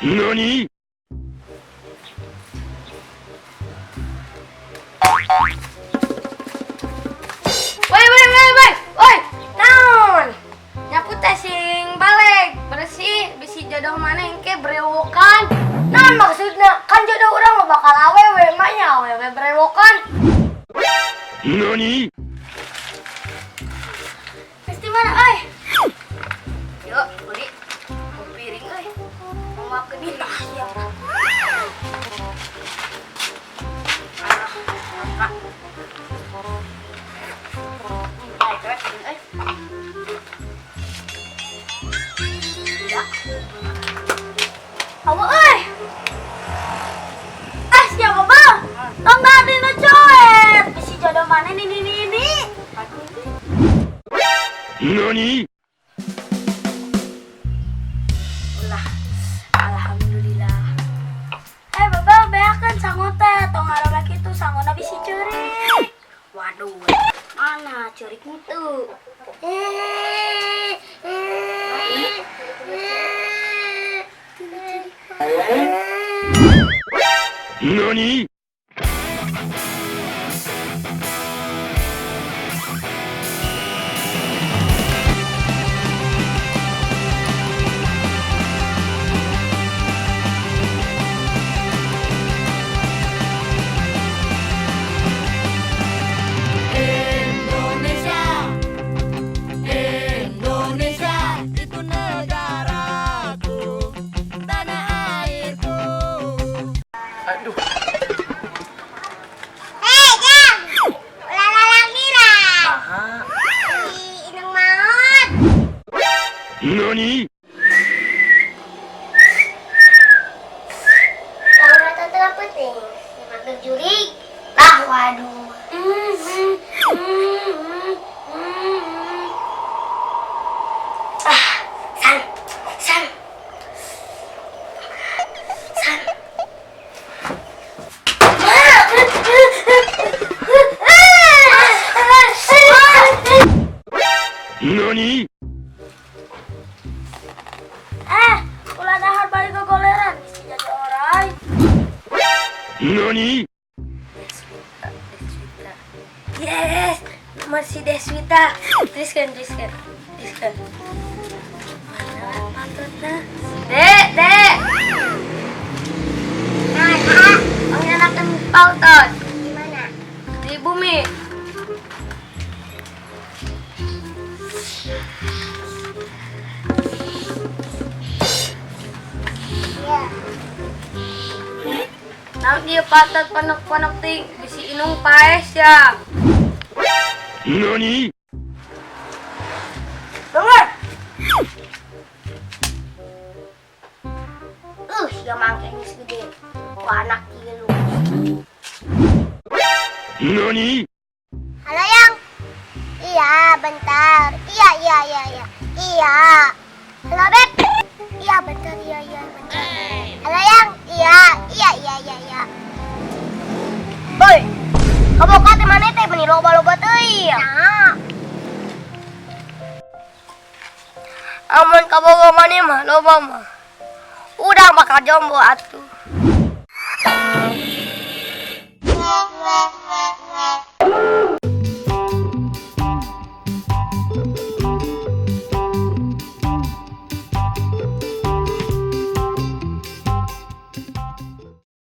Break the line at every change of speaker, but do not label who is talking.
NANI?
Woi, woi, woi, woi, woi, naon? Nyapu teh sing balik, bersih, bisi jodoh mana engke brewokan. Naon maksudna? Kan jodoh urang mah bakal awewe, maknya awewe brewokan.
NANI?
Pasti mana, euy? Yuk, beli piring euy. Mau makan ini ya. Ah, makan. Ayo, piring euy. Ya. Awa euy. Ah, siapa bang? Tong tadi nu coet. Bisi jodoh mana ini ini ini.
NANI?
Lah, alhamdulillah. Eh, Baba, beakeun sangu teh, tong ngarobak kitu sanguna bisi ceurik. Waduh, mana ceurik mutu? Eh, eh, eh.
NANI?
Indonesia, Indonesia itu negaraku, tanah airku.
Aduh.
Hei, Jang! Ulah lalakiran!
Saha?
Si Inung Maut!
NANI?
Kalau tengah penting, dipanggil jurig. Lah, waduh. Ah, San, San, San.
NANI?
Eh, ulah dahar balik ke goleran, bisa jadi orai.
NANI?
Deswita, Deswita. Yes, masih Deswita. Teruskan, teruskan, teruskan. Mana patutnya? Dek, dek.
Nah, ah,
Pengenakan pauton
gimana?
Di bumi.
Ya.
Naon dia patat panak-panak ting bisi inung paes ya.
NANI?
Dengar.
Ya mangke geus gede. Ku anak tilu.
NANI?
Halo, Yang. Iya, bentar. Iya, iya, iya, iya. Iya. Halo, Beb. Iya, bentar. Iya, iya, bentar. Halo, Yang. Iya, iya, iya, iya, iya. Oi. Kamu kate mana teh meni loba-loba teuing. Nah.
Amun kabogo maneh mah loba mah. Udah bakal jomblo atuh.